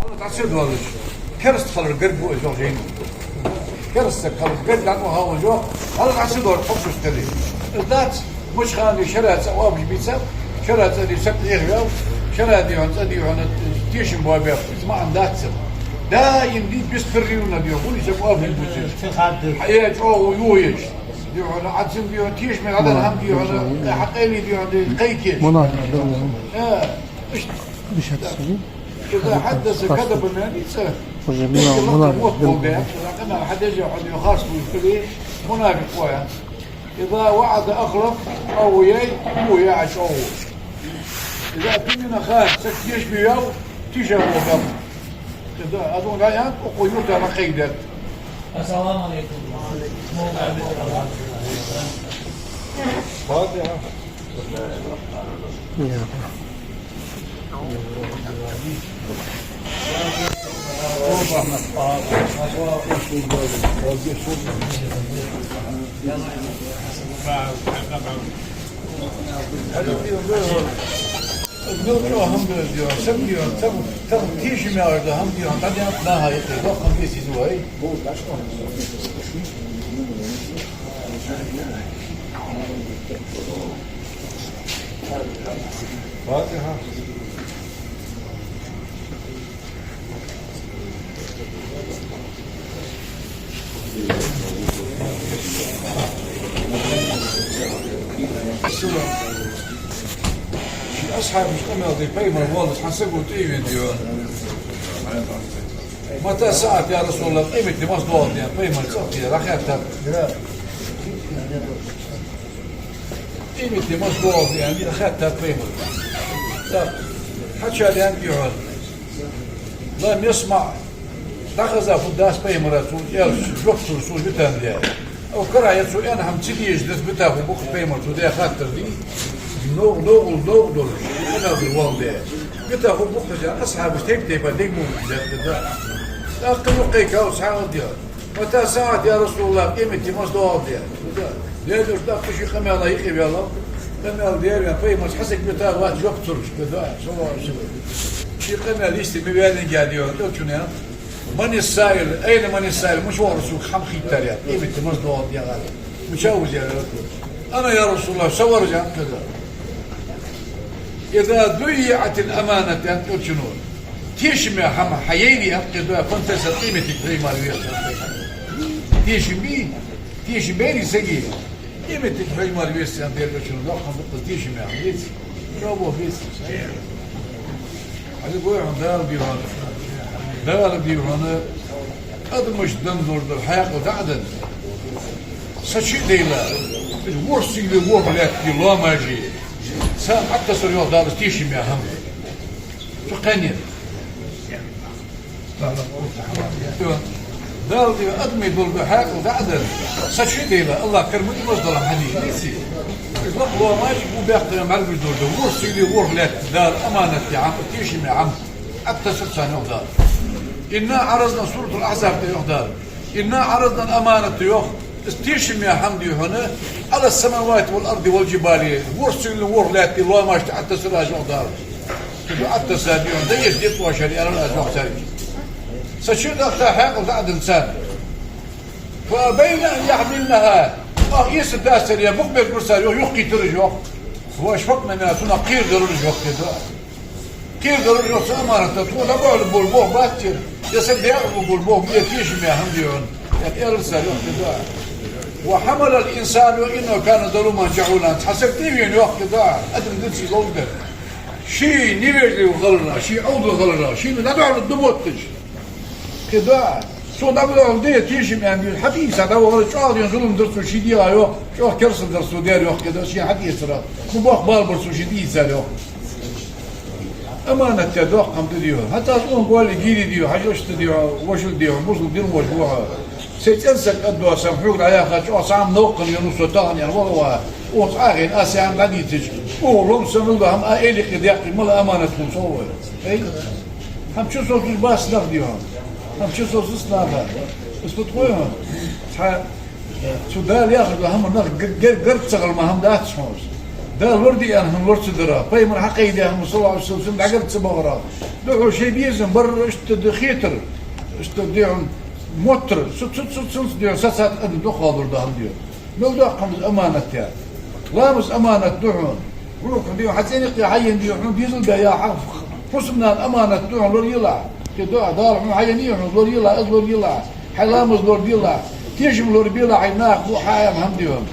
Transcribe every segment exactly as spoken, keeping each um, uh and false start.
Хьалха дӀа ца доалаш, кераста хилар гарга ба из, йоах жайно. Кераста саг хилар гарга дӀа ма хьа из, йоах, хьалха дӀа ца доалаш, хьо шуш хилий. Из дац, мича хана шера цӀа оапаш бийца, шера цӀа дий саг тӀехваьв, шера дий хьона цӀа дий хьона тешам боабаьб, из маӀан дац цун. Даим дий бистхир ривна дий хьона, хӀунда саг оапаш бувцаш. Хьа э чӀоагӀо йоаеш. Дий хьона, Ӏа цун дий хьона, тешаме хьадаьр хӀама дий хьона, хьа къайле дий хьона, кхайкаеш. Мунафикъ да. Э, иштта. Бишат саги. إذا حدث كذب, аьнна, цӀа. Уже муна-, мунафикъ. Вот болбе, къамаьл хьадеш хьо дий харц бувцаш хиле, мунафикъ ва аьнна. إذا وعد أخلف, Ӏовояй, во яь чӀоагӀо. إذا اؤتمن خان, саг тешаме ваьв, тийша воагӀа. Из да, аз вон гаьян, укхо юрта ма кхайкадаьд. السلام عليكم. فاتحة. Мел чӀоагӀа хӀама да из, дий хьона, саг дий хьона, тӀаккха, тӀаккха тешаме вар да хӀама дий хьона, дӀаденнад наха юкъе, доккха хӀама да из, вай. فاتحة. Ший асхьабаша къамаьл дир, пайхамар воаллаш, хьа саго тӀавена, дий хьона. متى الساعة يا رسول الله, къематди маца доагӀа, аьнна, пайхамар цӀагӀа тӀера хаьттад. Къематди маца доагӀа, аьнна, хаьттад пайхамар. ТӀаккха хьачар аьннад, дий хьона: لم يسمع, дӀахеза фуд дац пайхамара цо аьлча, жоп ца луш цо витандаь. Укх карахь ер цо аьнна хӀама ца дезаш дац, вита хургба-кх пайхамар цо даь хаттар дий. Новкъа, новкъа, новкъа долаш, къамаьл дир воаллаш. Вита хургба-кх из, аьнна, асхьабаша тайп-тайпара дег мугӀ деш дац. ТӀаккха юхакхайкав цхьа а, дий хьона: متى الساعة يا رسول الله, къематди маца доагӀа, аьнна. Даьла уж тӀаккха ший къамаьла юкъе ваьлар. Къамаьл дер вена, пайхамарца хьа саг вита вац, жоп ца луш, кхы да, صلى الله عليه وسلم. Ший къамаьл йисте ма ваьллинге, дий хьона, элчано: من السائل, أين من السائل, мича вар сога хӀама хийттар, аьнна, къематди маца доагӀа, аьнна. Мича ва из, аьнна. أنا يا رسول الله, со вар из, аьнна, кхы да. إذا ضيعت الأمانة, аьннад элчано. Тешаме хӀама хьаяйнай, аьннад, кхы да, فانتصر, къематдийнахьа хьай мара ве, аьннад. Тешам бий, тешам баьннай сага, къематдийнахьа хьай мара ве, аьннад, Даьла элчано, доккха хӀама да-кх из тешаме хӀама, веций? Чо бо веций? Хьажа, гой хьона, Дала, дий хьона, Дала, дий хьона, адамашта денна долаш дола хьаькъал дӀа а денна, са чу а дайла, из ворхӀ сигале ворхӀ лаьтта лоамаш, царна Ӏотессар, йоах Дала, из тешаме хӀама. Цу кхаьннена. Дала, дий хьона, адамий долаш дола хьаькъал дӀа а денна, са чу а дайла, АллахӀ кара ма дий маца дола хӀама хьаде, веций? Из лакха лоамаш, бу баьккхача мӀаргаш долаш дола, ворхӀ сигале ворхӀ лаьтта Дала аманат де хӀама, тешаме хӀама Ӏотессар царна, йоах Дала. إنا عرضنا, Суратуль-Ахьзаб тӀа йоах Дала: إنا عرضنا الأمانة, йоах, из тешаме хӀама, дий хьона, على السماوات والأرض والجبال, ворхӀ сигале ворхӀ лаьтта лоамашта Ӏотессар аз, йоах Дала. Кхы да Ӏотесса, дий хьона, дӀаэца деза оаш, аьлар аз, йоах, царга. Са чу а даха, хьаькъал дӀа а денна царна. فأبين أن يحملنها, ах, эца дацар, е мукъабергбар цар, йоах, юхакхийттар уж, йоах. وأشفقن منها, цунах кхераделар уж, йоах, кхы да. Кхераделар уж, йоах, цу аманатах, тхона дӀабоалаш бола болх бац ер, е саг декъала бола болх ба, е тешаме хӀама да ер, аьнна, аьлар цар, йоах, кхы да. وحملها الإنسان إنه كان ظلوما جهولا, цхьа саг тӀавена, йоах, кхы да, адам диций ловш дар. Ший невежлив хиларах, ший Ӏовдал хиларах, шийна дӀадоалаш да мотташ. Кхы да, цо дӀабоалаш да, тешам аьнна, хьатӀаийца дӀавахар, чӀоагӀа ден зулам дар цо ший дегӀа, йоах, чӀоагӀа керастал дар цо даьр, йоах, кхы да, шийна хьатӀаэцарах. Цу боккха бала бар цо ший дийцар, йоах. Аманат де доккха хӀама да, дий хьона. ХӀаьта аз цунна голи гири, дий хьона, хьажа, иштта, дий хьона, вошал, дий хьона, бусалба дин воша ва хьо. Сай цӀен саг аддоа сам хьога дӀаяхача, чӀоагӀа цхьа хӀама новкъа хинна я, ну, со тахан, аьнна, вала ва. Укхаза Ӏохайна, аз сай хӀама дӀадийцача, укхо лом санна да хӀама а эли кхы деккхий, мала аманат хул со вай. Эй? ХӀама чу совцаш бац нах, дий хьона. ХӀама чу совцац наха. Из фу тхой хьона? Цхьа, цу Дала яхаш дола хӀама нах г-, г-, гарга ца хила ма хӀама дац хьона. Дала лораде аьнна хӀама лора ца дара, пайхамара хьакхайкадаь хӀама, саллаллахӀу Ӏалайхи ва саллам, дӀагарга ца бахара. Духьал шоай безам бар, иштта да хетар, иштта да хьона моттар, цу, цу, цу, цунца да хьона сацад адам духьал дора да хӀама да хьона. Мел доккха хӀама да из аманат яр. Ламаз аманат да хьона. Гунахах да хьона, хьа цӀен юкъе хьаена да хьона, хьона дезал бе яхьа, фусам-нана аманат да хьона, лораелахь. Кхы да, Дала хьона хьаена хьона, лораелахь, из лораелахь. Хьай ламаз лораделахь, тешам лорабелахь, хьай наха бу хьа аьнна хӀама да хьона.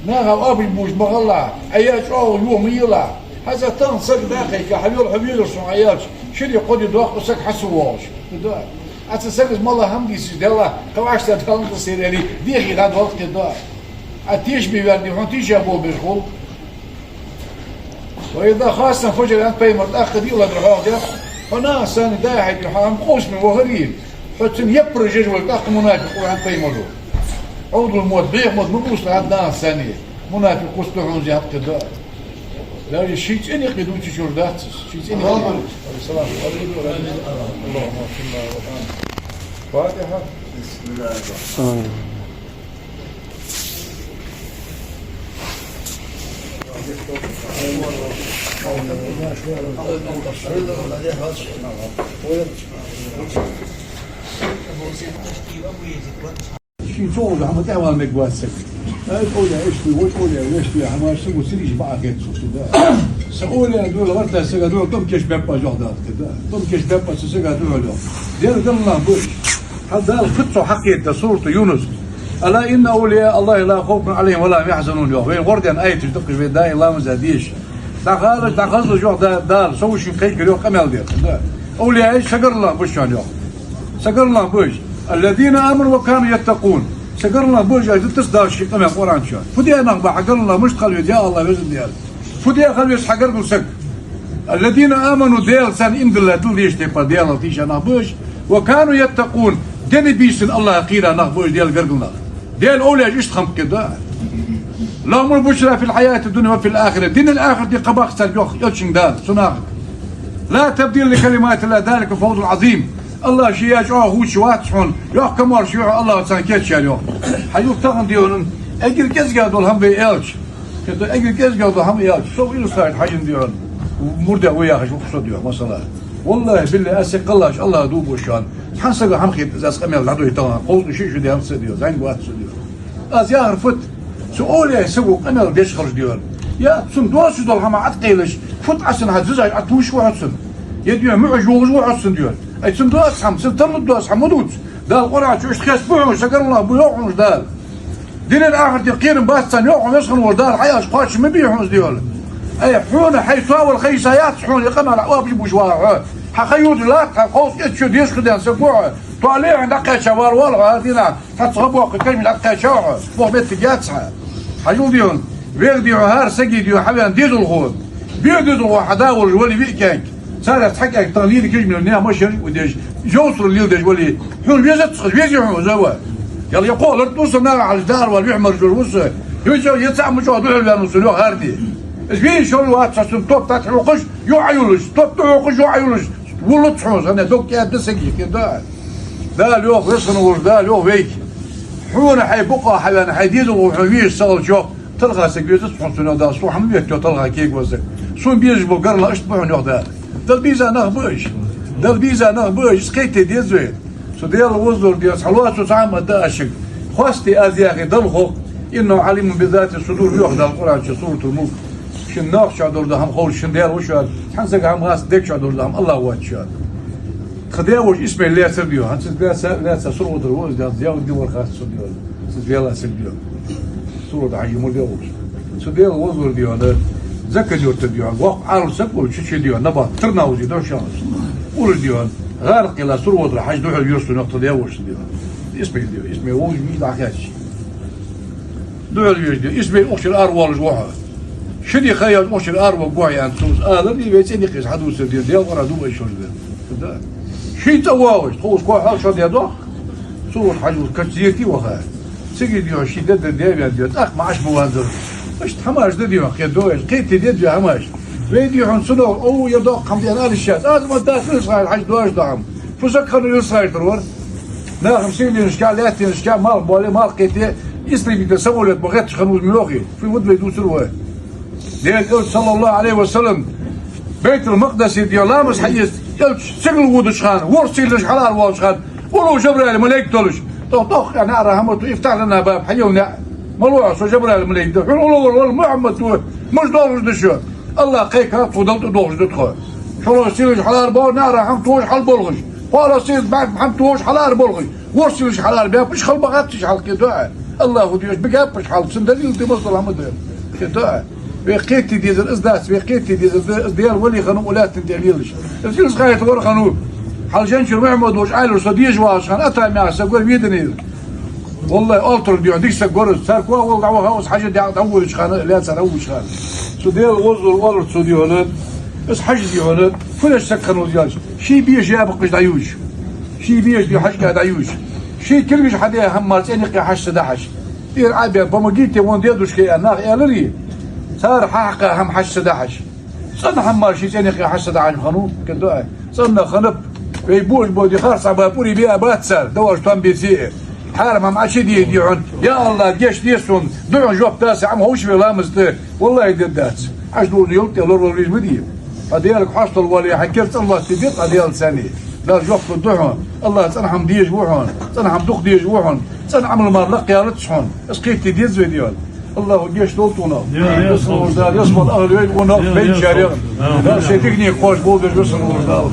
Наха оапаш бувцаш ма хилалахь, Ӏа яь чӀоагӀо юха ма елахь. ХӀанз тахан саг дӀакхайка, хьавел хьо везар сона Ӏа аьлча, шире кхо ди доаккх из саг хьасавоагӀаш. Да. Ӏа цу сагага мала хӀама дийцача, Даьла, кхы вӀаштӀехьа Далла тӀа сайрали, дехий гӀад валкхе да. Ӏа тешаме ваьнна да хьона, тийша болх беш хул. وإذا خاصم الفجر, аьннад пайхамара, тӀаккха диълагӀа хьоахадаьд, хьо нахаца санна дӀа-хьа хьайга, хьо хӀама къовсаме вахаре, хьо цунна яппараш еш вале, тӀаккха мунафикъ ва, аьннад пайхамара. Ӏовдал мотт, бӀеха мотт ма бувца хьа нахаца санна, мунафикъ кхувс да хьона из, аьннад кхы да. Даже ший цӀен юкъе дувцаш йолаш дац из, ший цӀен юкъе. Фатихьа. Ший цо волча хӀаман тӀехвала мегаш вац саг. Ай, овлияй иштта ва, вай овлияй вешта ва, хӀамаш саго ца дийша бакъахьа хет цо, да. Са овлияй духьал гӀертача сага духьал тӀом кийчбаьб аз, йоах Дала, да. ТӀом кийчбаьб аз цу сага духьал, йоах. Дера галла нах ба уж. Хьал Дала фуд цо хьакхетадаь сурат Юнус. «ألا إن أولياء الله لا خوف عليهم ولا هم يحزنون», йоах. Вай гӀорден аяташ да-кх уж, вай даим ламаза деша. ДӀахалаш, дӀахазалаш, йоах Да-, Дала, со вай шуга кхайкар, йоах, къамаьл дер. Да. Овлияй уж, са гаргара нах ба уж, йоах. Са гаргара нах ба уж. «الذين آمنوا وكانوا يتقون». Са гаргара нах ба уж, аьнна да-кх Дала ший къамаьл Къуръан чу. Фу даь нах ба хьа гаргара нах, мишта хила веза, я АллахӀ, Веза Даьла? Фу даь хила веза хьа гаргара саг? «الذين آمنوا», Даьла царна иман дилла, дилла дезаш тайпара Даьлах тийша нах ба уж, «وكانوا يتقون», денна-бийсанна АллахӀах кхийра нах ба уж, Даьла гаргара нах. Даьла овлияш иштта хиннаб-кх, да. «لهم البشرى في الحياة الدنيا وفي الآخرة». Дунен, ахарте кхаъ баккх царга, йоах Элчанга Дала, цу нахага. «لا تبديل لكلمات الله، ذلك الفوز العظيم». АллахӀа ше яь чӀоагӀо хулаш вац хьона, йоккха комаьрша я хьона АллахӀа царна кийчъяьр, йоах. Хьажал, тахан да хьона эггара кӀезигагӀа дола хӀама вай аьлча, кхы да эггара кӀезигагӀа дола хӀама аьлча, со Илсха-Юртара Хьажа да хьона, мурдаш ва яхаш ва-кх со, да хьона, масала. ВаллахӀи-биллахӀи, аз сага кхеллача АллахӀа дув буъ шоана. Цхьан сага хӀама хетац аз къамаьл дӀадой тахан, кховзткъа шу шу даьннад са, да хьона, зӀамига вац со, да хьона. Аз яхар фуд? Цу овлияй саго къамаьл деш хилча, да хьона, е цунна доацаш дола хӀама Ӏа тӀакхеллаш, фуд Ӏа цунна хьа зизаш Ӏатувсаш ва хьо цунна, е, да хьона, муӀаш йолаш ва хьо цунна, да хьона. Ай, цунна доаца хӀама, цунна тарлургдоаца хӀама ма дувца. Дала Къуръан чу иштта хестабу хьона, са гаргара нах ба, йоах хьона уж Дала. Дунен, ахарте кхерам бац царна, йоах хьона Веза хинна волча Дала, хьаьяш кхоачам ма бий хьона из, да хьона. Ай, хьона хьай тоавал хайса яц хьона, е къамаьл Ӏа оапаш бувцаш вагӀа хьо. Хьа ха йодаш латт хьа, кховзткъеи итт шу деша хинна денз саг ва хьо. Тоале хьона дӀакхаьча вар воалл хьо, хӀара дийнахьа цхьацца ха боаккхаш кашамаш дӀакхаьчав хьо, боху моттиг яц хьа. Хьажал, да хьона, вега, да хьона, хӀара сага, да хьона, хьавена дезалхо. Бе дезалхо хьа да волаш вале виъ кӀаьнк. Царех цхьа кӀаьнк тахан лийна кашамера наьха машенаш а деш, йовсарал леладеш вале, хьона везац из, везе хьона из, ва. Яла е кхоаларг ду са, наха хьалаш даар вала вихьмаржор ва са. Хьоьца е цхьа мичахьа духьал ваьнна ва сона, йоах, хӀаране. Из вийна шоаш вац, цхьа цунна топ тӀатӀа хьокхаш, юха Ӏайуллаш, топ тӀахьокхаш, юха Ӏайуллаш. Вуллац хьона, хӀана, дог кӀаьда сагий, кхы да. Дала йоах, Веза хинна волча Дала йоах вайга. Хьона хьай букъа хьавена хьай дезалхо хьона везаш ца хилча, йоах, талха саг везац хьона, цунна, йоах Дала, сона хӀама ма веттайо талха кегаво саг. Сона безаш бола гаргара нах иштта ба хьона, йоах Дала. Далла беза нах ба уж. Далла беза нах ба уж, из кхетаде деза вай. Цу Даьла возалора, да хьона, хьалоаца цхьа хӀама да аз шуга. Хоастаде аз яхе Далла хов-кх. «إنه عليم بذات الصدور», йоах Дала Къуръан чу, Суратуль-Мулк. Шун нах чу долаш дола хӀама ховш шун Даьла ва шоана, цхьан сага хӀама хац, дег чу долаш дола хӀама АллахӀ воацаш шоана. Тха даь-воша Исмаил лаьцар, да хьона, хӀанз цунца лаьца, лаьца сурхо тӀара ва из, да хьона, зяв дилар хац цунна, да хьона, цунца ваьлла саг, да хьона. Сурхо тӀа хьажа мурд волаш. Цу Даьла возалора, да хьона, Закан-Юртара, да хьона, воккха Ӏалам саг волаш, чу-чу, да хьона, набат Тырнаузи да шоана. Уллаш, да хьона, гӀарах кхийла сурхо тӀара хьажа духьал вера сона, йоах, тха даь-воша, да хьона. Исмаил, да хьона, Исмаил волаш мийла дӀахаьчача. Духьал везаш, да хьона, Исмаил укх чура аравоалаш ва хьо. Ши ди ха йоацаш укх чура араваргва хьо, аьнна, цо из алар, вай цӀен юкъе из хьадувцар, да хьона, Даьла Къуръан дув айса йолаш да. Да. Ший цӀа воагӀаш, тхо укхаза кхоалагӀа шо даь доагӀа. Сурхо тӀа хьажа, каша зерате ваха. Цига, да хьона, ший даь-даь ваьнна, да хьона, тӀаккха маӀаш ма ванзар. Иштта хӀамаш да, да хьона, кхе доагӀаш, кхетаде деза вай хӀамаш. Вай, да хьона, цунах, ов, ер доккха хӀама да аьнна ала йиш яц. Аз ма дац, Илсха-Юртара хьажа доагӀаш дола хӀама. Фу саг хиннав Илсха-Юртара вар? Наха-м сийленашка, лаьттанашка, малх боале, малх кхете, истребитель, самолёт баха гӀерташ хиннав из, мел йоахий? Фу вуд вай дувцар вай? Даьла Элча, саллаллахӀу Ӏалайхи ва саллам, Байтул-Макъдисе, дий хьона, ламаз хьаэца, Элча сигала водача хана, ворхӀ сигалаш хьалара воалача хана, уллув Жабраил малейк долаш, тӀох-тӀох, аьнна, наӀара хӀама ту, افتح لنا باب, хьайийла наӀар. Малав хьо, со Жабраил малейк да. Хьона уллув вар вала Мухьаммад ва, муш долхаш да шо. АллахӀ кхайкад, тхо Далла тӀадувхаш да тхо. Шоллагӏа сигалаш хьалара боагӀа, наӀара хӀама тохаш хьалболхаш. КхоалагӀа сигалаш баьб, хӀама тохаш хьалара болхаш. ВорхӀ сигалаш хьалара баьб, уж хала бакъахьа, уж хьалкхе доа. АллахӀа деш, бигаб уж хьал, цун далил да, масала хӀама да. Кхе доа. Вай кхетаде дезар из дац, вай кхетаде дезар да, из Даьла вали хиннав укх лаьттан тӀа лелаш. Из Илсхан-Юрта вар хиннав. Хьал Женчур Мухьаммад волча Ӏаьлас со дезаш вагӀача хана, АтагӀа мехка саг вар, Веданера. ВаллахӀи, Ӏоттар, дий хьона, дика саг вар из. Цар коа волга дӀаваха, из хьажа дӀа-, дӀаводача хана, лаьцара дӀаводача хана. Цу Даьла вовзар оалар цо, дий хьона, из хьажа, дий хьона, фу деш саг хиннав из аьлча, ший беша яь баккхаш дӀаювш. Ший беша, дий, хьажкӀа дӀаювш. Ший кулгаш хьадаь хӀама мара цӀен юкъе хьажа ца дахьаш. Тӏера Ӏаьбе, помогите, вон дедушке, аьнна, нах аьларий? Цар хьахьакха хӀама хьажа ца дахьаш. ЦӀена хӀама мара ший цӀен юкъе хьажа ца дахьаш хиннав, кхе доа. ЦӀена хиннаб, вай божа боди харцахьа ба, пӀури биа бац цар, доваш том беце. Хьарам хӀама Ӏочудеде, дий хьона. Я АллахӀ, гешт де сона, духьал жоп да са, Ӏа ма ховш вай ламаз тӀа. ВаллахӀи, дергдац. Ӏа шу дувла йолча тӀа лоравала веза ма дий. Хьа Даьлага хьастал вале, хьа кер цӀенлоацде деза Ӏа Даьла царна. Дала жоп лургда хьона. АллахӀ цӀена хӀама дезаш ва хьона, цӀена хӀама дукха дезаш ва хьона, цӀена Ӏамал мара лакхъялац хьона. Из кхетаде деза вай, дий хьона. АллахӀа гешт долда тхона. Висалва Дала, ялсмала агӀа вай къонах, вай чарих. Дала ший диканиг кхоачаш болх беш, висалва Дала.